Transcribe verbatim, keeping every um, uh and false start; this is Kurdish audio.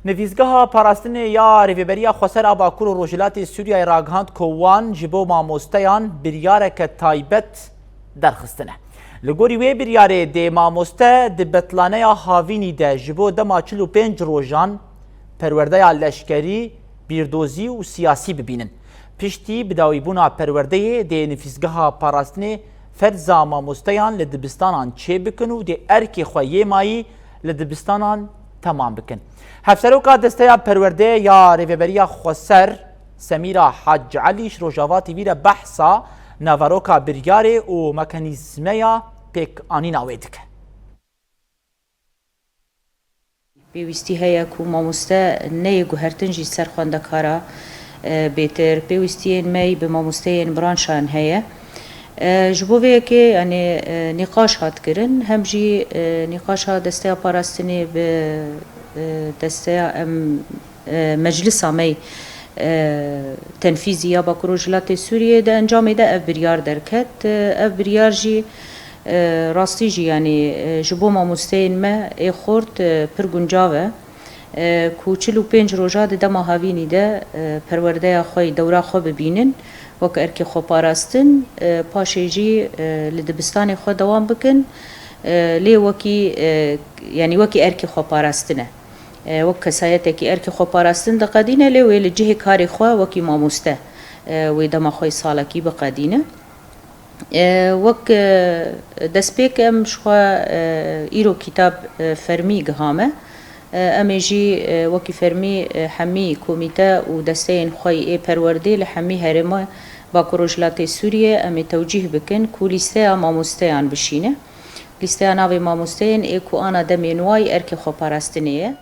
Nivîsgeha Parastinê ya Rêveberiya Xweser a Bakur û Rojhilatê Sûriyeyê ragihand ku wan ji bo mamosteyan biryareke taybet derxistine. Li gorî wê biryarê dê mamoste di betlaneya havînî de ji bo dema çil û pênc rojan perwerdeya leşkerî, bîrdozî û siyasî bibînin. Piştî bidawîbûna perwerdeyê dê nivîsgeha parastinê ferza mamosteyan li dibistanan çêbikin û dê erkê xwe yê mayî li dibistanan temam bikin. Hevseroka Desteya Perwerdeyê ya Rêveberiya Xweser Semîra Hac Elî ji Rojava T V re behsa naveroka biryarê û mekanîzmeya pêkanîna wê dike. Pêwîstî heye ku mamoste neyê guhertin jî ser xwendekara, e, bêtir. Pêwîstiyên me yî bi mamosteyên branşan heye. E, ji bo vê yekê, yanî, e, nîqaş hat kirin, hem jî, e, nîqaşa desteya parastinê bi, e, desteya em, e, meclisa me yî, e, tenfîzî ya Bakur Rojhilatê Sûriyê di encamê de ev biryar derket. E, ev biryar jî, e, rastî jî, yanî, e, ji bo mamosteyên me ê xort, e, pir guncav e, e, ku çil û pênc roja di dema havînî de, e, perwerdeya xwe yî, dewra xwe bibînin wek erkê xweparastin, e, paşê jî, e, li dibistanê xwe dewam bikin, e, lê wekî, e, yanî wekî erkê xweparastin e. E, wek kesayetekî erkê xweparastin diqedîne, lê wê li cihê karê xwe wekî mamoste, e, wê dema xwe yî salekî biqedîne. E, wek, e, destpêk em ji xwe, e, îro kîtab, e, fermî giha me. E, em ê jî, e, wekî fermî, e, hemî komîte û desteyên xwe yî ê perwerdê li hemî herêma Bakur Rojhilatê Sûriyê em ê tewcîh bikin ku lîsteya mamosteyan bişîne. Lîsteya navê mamosteyên ê ku ana demên wa yî erkê xweparastinê ye.